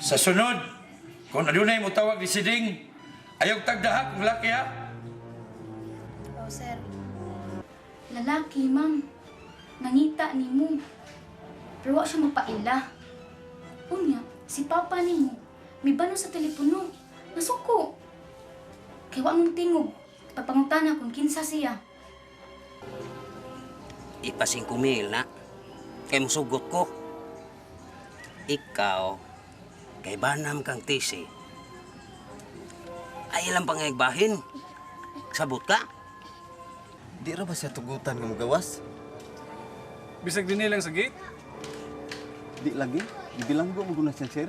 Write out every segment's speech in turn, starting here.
Sa sunod, kung adunay mo tawag ni Siding, ayaw tagdaha kung laki ha. Oh, sir. Lalaki, ma'am. Nangita ni mo. Pero wa siya magpaila. Unya, si papa ni mo, may bano sa telepono. Nasuko. Kay wa mong tingog. Pagpangutana kung kinsa siya. Ipasing kumil na. Kay musugot ko. Ikaw, kay banam kang tisi. Ay ilang pangayagbahin. Sabot ka? Di ra ba siya tugutan nga mugawas? Bisag din lang sa gate. Di lagi. Gibilanggo mo guna siya, sir.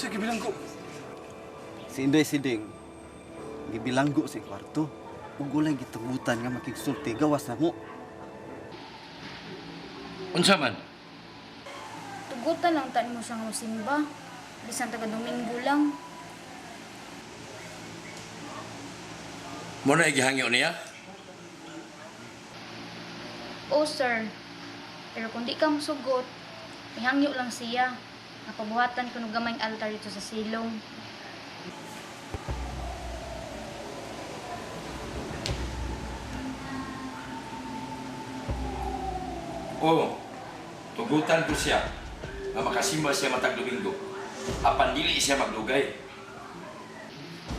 Sige, bilang ko. Si Inday Siding, gibilanggo sa kwarto. Ug walay gitugutan nga makigsulti gawas na mo. Unsa man? Tugutan lang tan mo siyang musimba. Bisan taga Domingo lang. Mo na gihangyo niya? Oh, sir. Pero kung di ka musugot, ihangyo lang siya. Napabuhatan ko ng gamayng altar dito sa silong. Oo. Tugutan ko siya nga makasimba siya matag Domingo. Apan dili siya magdugay.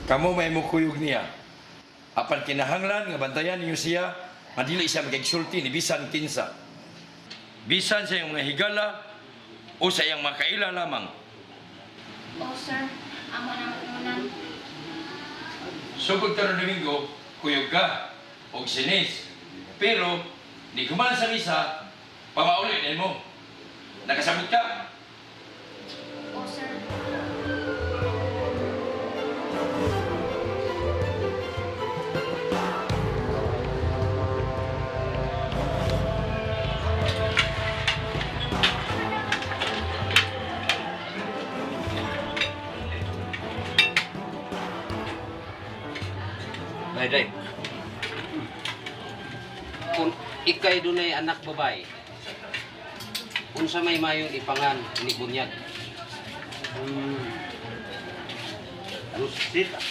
Kamo may mukuyog niya. Apan kinahanglan nga bantayan ninyo siya, nga dili siya magigsulti ni bisan kinsa. Bisan sa iyang mga higala o sa iyang makaila lamang. Oh, sir. Amo na magunan. Sugod karon Domingo, kuyog ka og sinis. Pero ni human sa misa, pamauli na mo. Nakasabot ka? Oh, sir. Day, day. Kung ikay dunay anak babae, unsa may mayong ipangan ni bunyag? Rosita.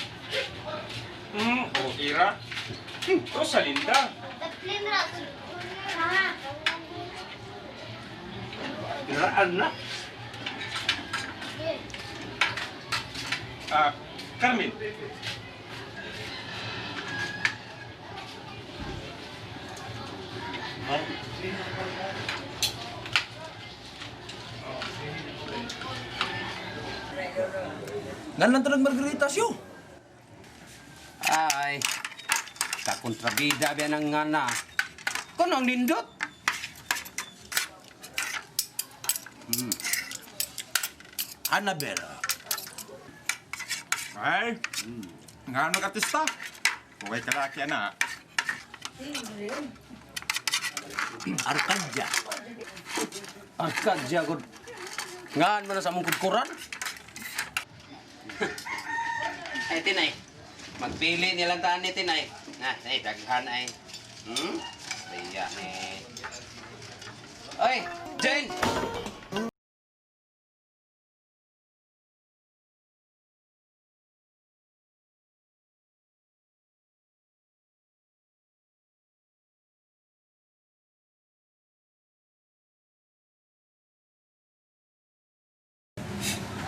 Ira. Rosalinda. Iraan na. Ah, Carmen. Ngan lang tanag margaritas yo. Ay, kakontrabida ba ng ngana? Kuno ang nindot. Annabel. Ay, nga ano artista? Huwag kalaki na. Arcadia. Arkadya gud. Ngan man na sa among kudkuran. Ay, Tinay. Magpili nilang taan ni Tinay. Na, ay, daghan ay. Iya ni. Ay, Jane!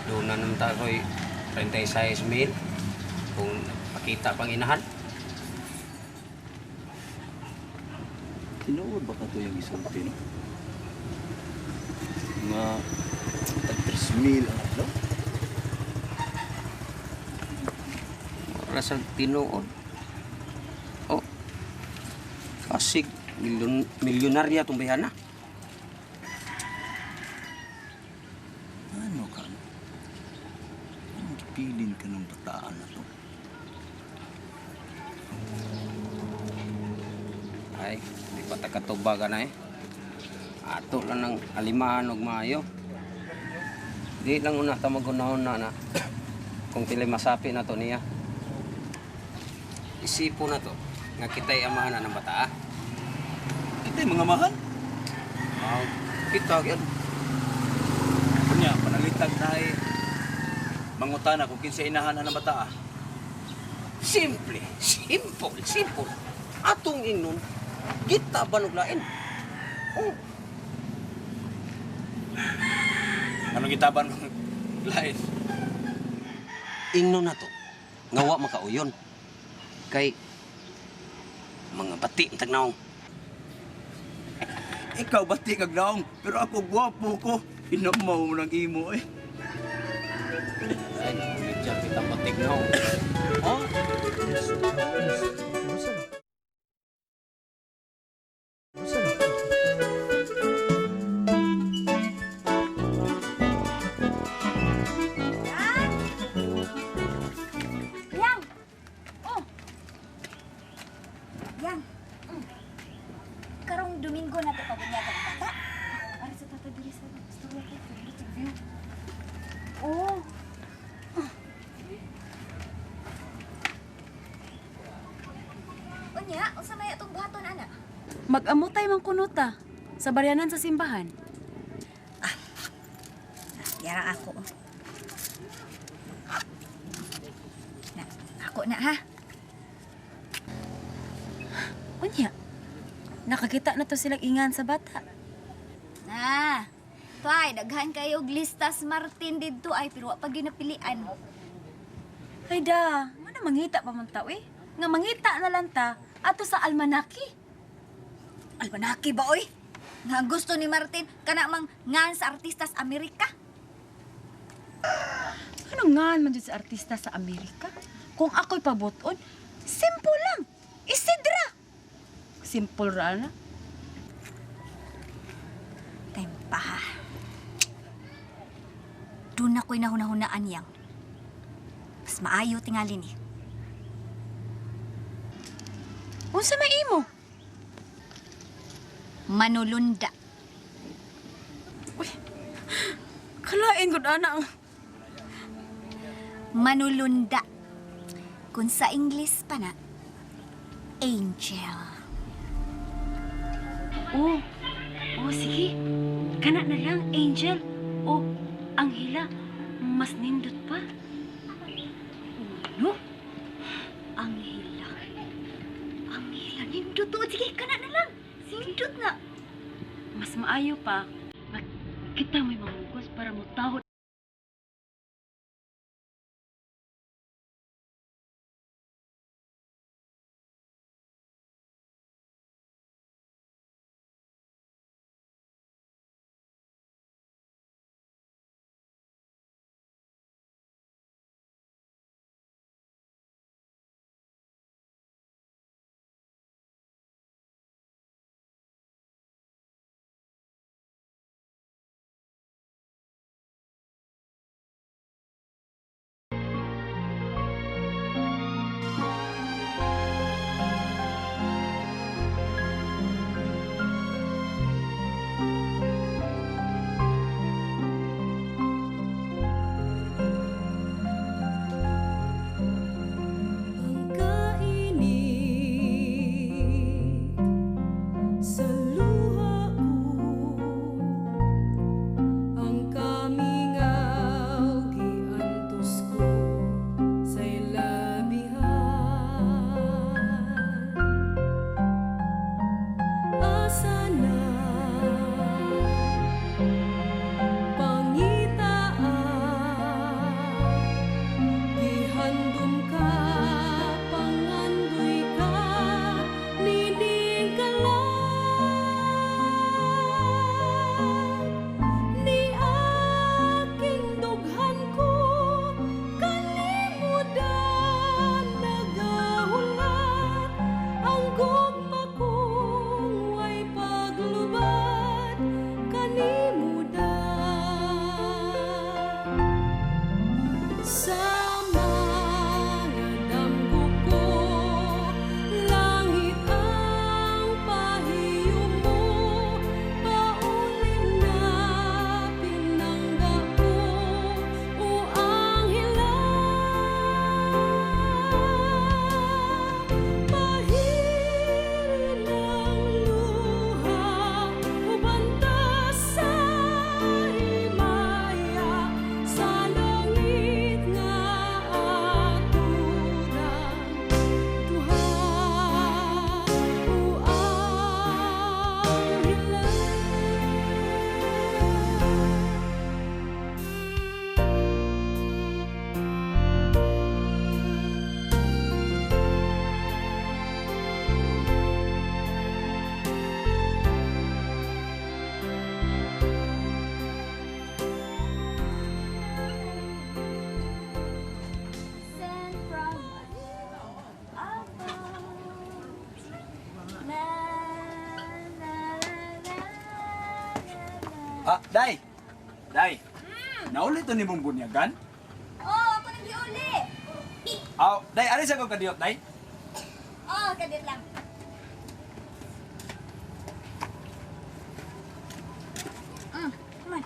Doon na naman tayo 36 mil. Kung pakita pang inahan. Tinuod ba ka to yung isulti, no? Nga, tag 3,000 ang adlaw. Wala sa tinuod. Oh. Kasig, milyonarya itong bihana. Ano ka? No? Anong gipilin ka ng bataan na to? Ay, di pa takatubaga na eh. Ato lang ng alimahan og maayo. Di lang una ta magunahon na na. Kung pili masapi na to niya. Isipo na to nga kita'y amahan na ng bata. Ah. Kita'y mga mahal. Ah, kita gyud. Unya, panalitag tayo. Mangutana kung kinsa inahan ng bata. Simple, simple, simple. Atong ingnon, kita banog lain. Oh, Anong gitaban mong lain? Ingnon na to. Nga wa makauyon. Kay mga bati ang tagnaong. Ikaw bati kag naong, pero ako gwapo ko. Inamaw mo ng imo eh. Ay, medyo kita batig naong. Oh, Yang! Oh, Yang. Karong Domingo na to pabunyag ang bata. Ari sa tata diri sa istorya ko. Favorite view. Oh. Unya, unsa may atong buhaton ana? Mag-amutay man kuno ta sa baryanan sa simbahan. Yara ako. Na, ako na ha. Unya. Nakakita na to silang ingan sa bata. Na. Toy, daghan kayo og listas Martin didto ay pero wa pa ginapilian. Ay da, mana mangita pa man ta eh. Nga mangita na lang ta ato sa almanaki. Almanaki ba oy? Nga ang gusto ni Martin kana mang ngan sa artistas Amerika. Ano nga man jud sa artista sa Amerika? Kung ako'y pabuton, simple lang. Isidra. Simple ra na. Tempa ha. Doon ako'y nahunahunaan yang. Mas maayo tingali ni. Unsa may imo? Manulunda. Kalain gud ana. Manulunda. Kung sa English pa na, angel. Oh. Oh, sige. Kana na lang, Angel. O, Anghela. Mas nindot pa. Ano? Anghela. Anghela, nindot to. Sige, kana na lang. Nindot na. Mas maayo pa. Kita may mangugos para mutahod. Ah, Day! Day! Nauli to ni mong bunyagan? Oh, ako nang giuli. Aw, Day, ari sa kong kadiyot, Day? Oh, kadiyot lang. Come on.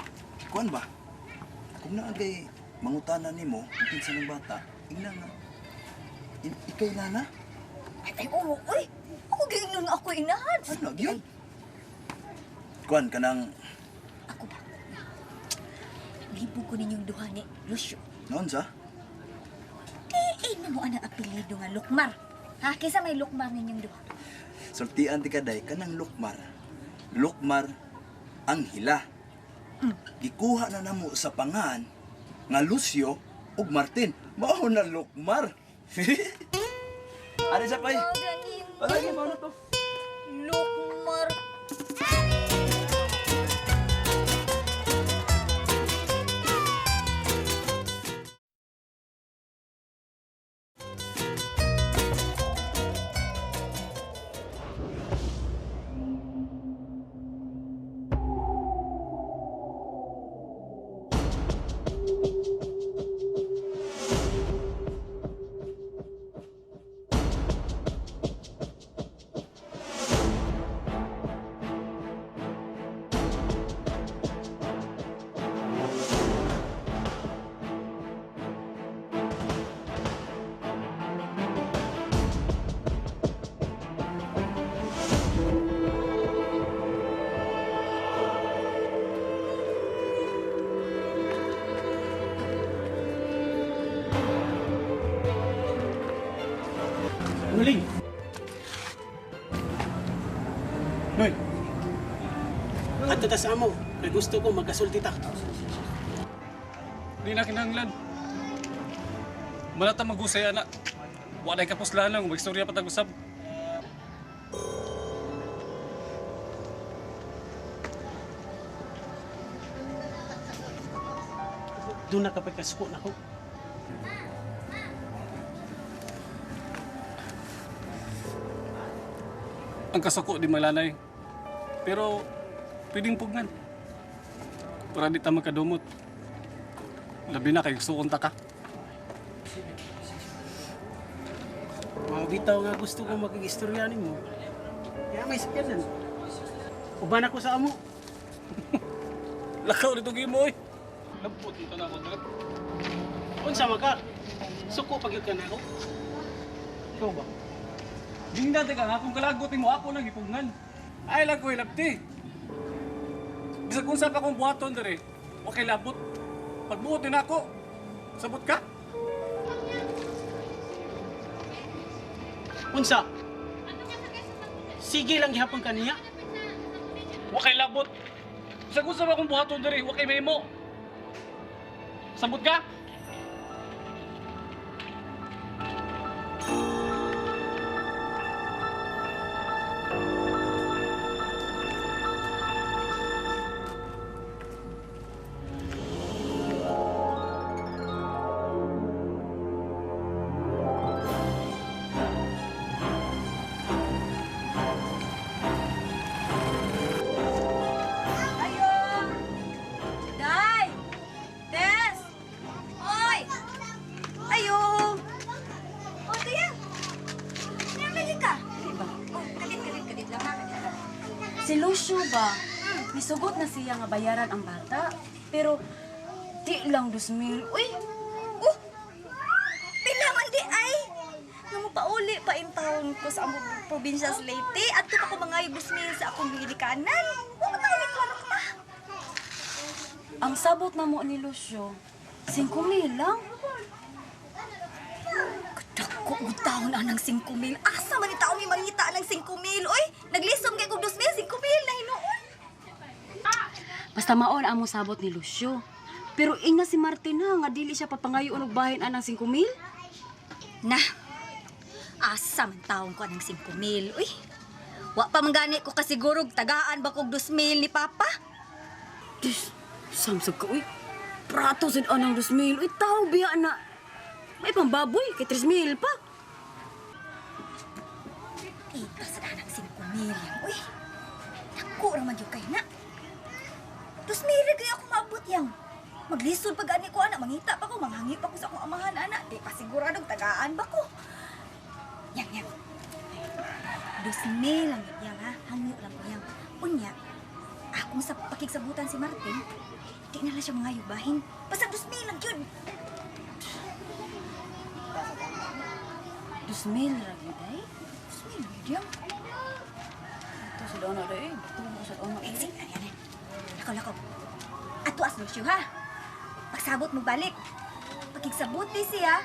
Kuan ba? Kung naa kay mangutana nimo kung kinsa ng bata, ingna nga. Ikay lana? Ay, ay, oo, uy. Ako giingnon nga ako inahan. Ano gyud? Kuan kanang Ako ba? Libog ko ninyong duha ni Lucio. noon sa? Diin na mo anang apelyido nga Lukmar. Ha? Kaysa may Lukmar ninyong duha. Sultian ti ka, Day, kanang Lukmar. Lukmar ang hila. Gikuha na namo sa pangan nga Lucio ug Martin. Mao na Lukmar. Ari sa pay. Oh, ganin. Palagi mao na to. Lukmar. Nuling! Noy, Adto ta sa amo, kay gusto ko magkasulti ta. di na kinahanglan. Malata magusay ana. Wa na kapuslan lang, magstorya pa tag usab. Doon na kapag kasuko na ko. Ang kasuko di malanay. Pero pwedeng pugnan. Para di ta magkadumot. Labi na kay sukon ta ka. Mga bitaw nga gusto ko makigistorya nimo. Kaya may sakyanan. Uban ako sa amo. Lakaw nito gimo oy. Lampot ito na ako. Unsa man ka? Suko pag ka na ako. Ikaw ba? Dingdan ka nga kung kalagot mo ako lang ipugnan. Ay lang ko ilabti. Bisag unsa pa kong buhaton dere. Okay labot. Pagbuot din ako. Sabot ka? Unsa? Sige lang gihapon kaniya. Wa kay labot. Bisag unsa pa kong buhaton dere, wa kay mahimo. Sabot ka? Ayo! Day! Tess! Oy! Ayo! O, tiyan! Tiyan, lagi ka. Oh, kadit, kadit, kadit lang ha, kadit lang. Si Lucio ba? Misugot na siya nga bayaran ang bata. Pero di lang 2,000. Uy! Oh! Pila man di ay! Nga mo pauli pa in taon ko sa among probinsya sa Leyte. At pa ko mga 2,000 sa akong gilikanan. Wa man taon klaro ka. Ang sabot na mo ni Lucio, 5,000 lang. Kadako og taon anang 5,000. Asa man ni taon mi mangita ng 5,000? Uy, naglisom kay kog 2,000, 5,000 na hinuon. Basta maon ang mo sabot ni Lucio. Pero ingna si Martin ha, nga dili siya papangayoon og bahin anang 5,000. Na, asa man taon ko anang 5,000. Uy, wa pa man gani ko kasiguro og tagaan ba kog 2,000 ni Papa? Diyos, samsag ka, uy. Prato sad anang 2,000. Uy, tao biya na. May pambaboy, kay 3,000 pa. Ita sa anang 5,000. Uy, dako ra man gyud kay na. 2,000 kaya ako maabot yang. Maglisod pag ani ko ana, mangita pa ko, manghangi pa ko sa akong amahan ana. Di pa siguradong tagaan ba ko. Yang yang. 2,000 lang yun, yang ha. Hangyo lang ko yang. Unya, akong sa pakigsabutan si Martin, di na lang siya mga yubahin. Basta 2,000 lang yun. 2,000 ra gyud ay. 2,000 lang yun, yang. Ito sa doon na eh. Bato mo sa doon na Eh, sige, ano yan eh. Lakaw, lakaw. Ato as Lucio, ha? Pagsabot mo balik. Pakigsabot ni siya,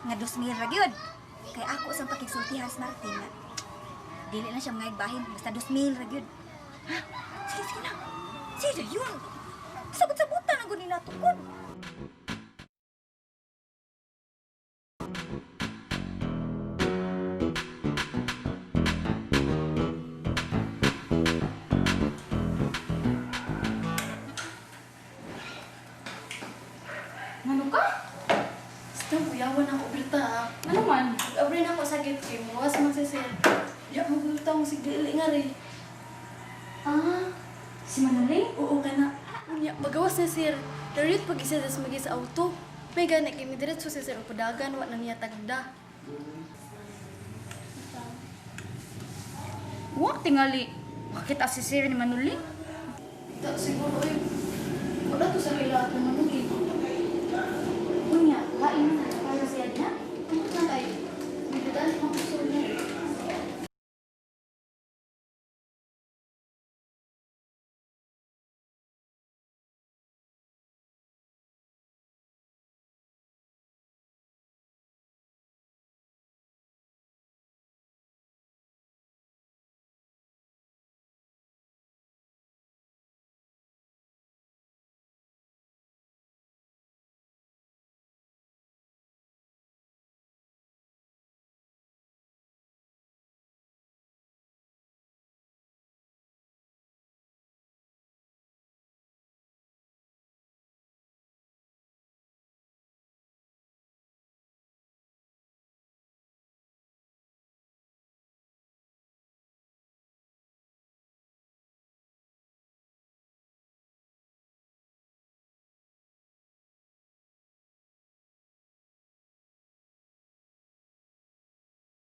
nga 2,000 ra gyud. Kay ako sang pakigsultihan si Martin na dili lang siya mga igbahin, basta 2,000 ra gyud. Ha? Sige, sige na. Sige, yun. Sabot-sabutan ang gunin nato kun. Ngano ka? Basta kuyawan ako Berta ah. Ano man? Abri na ako sa gate kay muwas man si sir. Ya mo gulta mo sig dili nga ri. Ah, si Manoling? Oo kana. Unya pagawas na sir. Darit pag isa sa magi sa auto. May gani kay mi diretso si sir og padagan wa na niya tagda. Wa tingali. Makita si sir ni Manoling? Ta siguro oy. Wala to sa kaila ng Manuling. Unya, lain na para siya niya. Ano na kay? Bibutan ko kusog niya.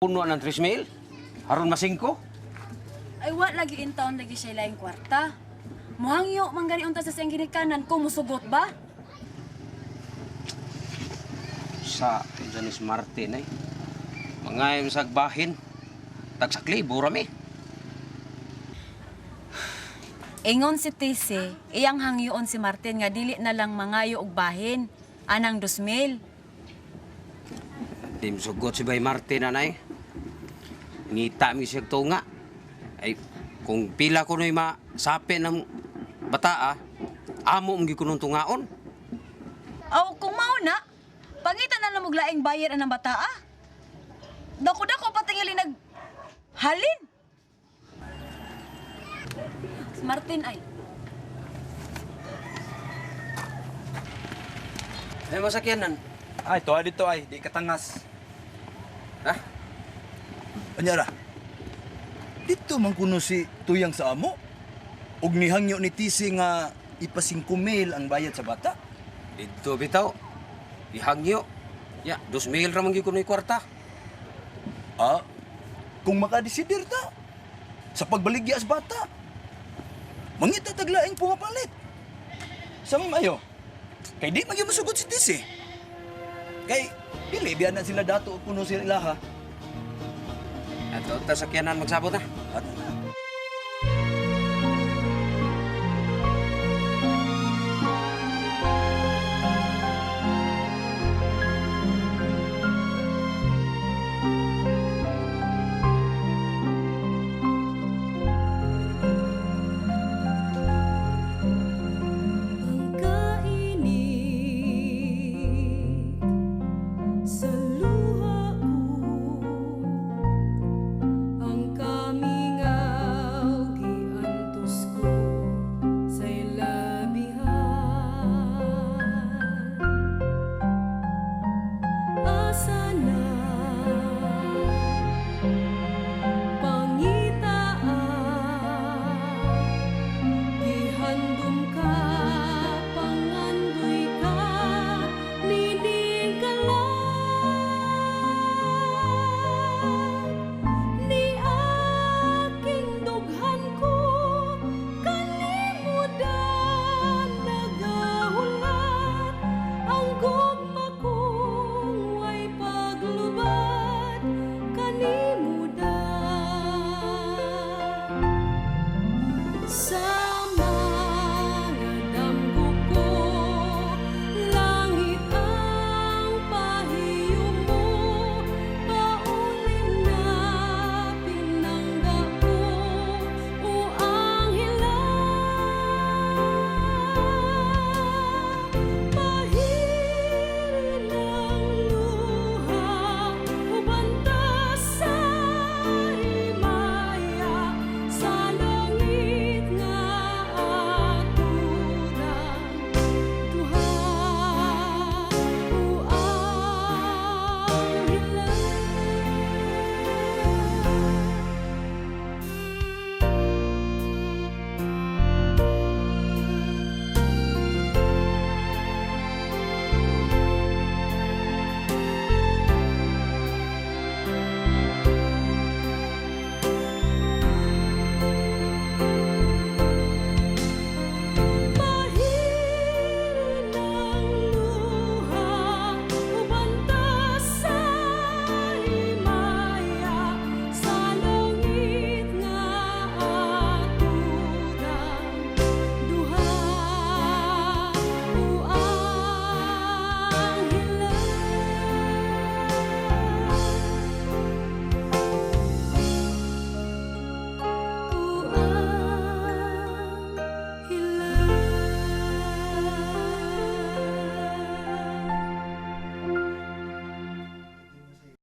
Puno ng 3,000? Haron masingko? Ay wa lagi in town lagi siya laing kwarta. Muhangyo man gani unta sa siyang ginikanan ko musugot ba? Sa Janis Martin eh. Mga yung sagbahin. Tagsakli, burami. Ingon si TC, iyang hangyoon si Martin nga dili na lang mangayo og bahin anang 2,000. Di sugot si Bay Martin, anay. Ngita mi siya tunga. Ay, kung pila ko no'y masapi ng bata, ah, amo mong gikunong tungaon. Aw kung mao na, pangita na lang og laing bayad anang bata ah. Dako-dako patingali nag halin. Si Martin ay. Ay, masakyanan. Ay, tuwa dito ay, di katangas. Ha? Anya ra. Dito man kuno si Tuyang sa amo. Ug nihangyo ni Tisi nga ipasingko mil ang bayad sa bata. Dito bitaw. Ihangyo. Ya, 2,000 ra man gyud kuno'y kwarta. Ah, kung makadesidir ta sa pagbaligya sa bata. Mangita taglaing pumapalit. Sa mayo. Kay di magyud masugot si Tisi. Kay dili biya na sila dato kuno sila ilaha. Ato ta sakyanan magsabot na. Ato na.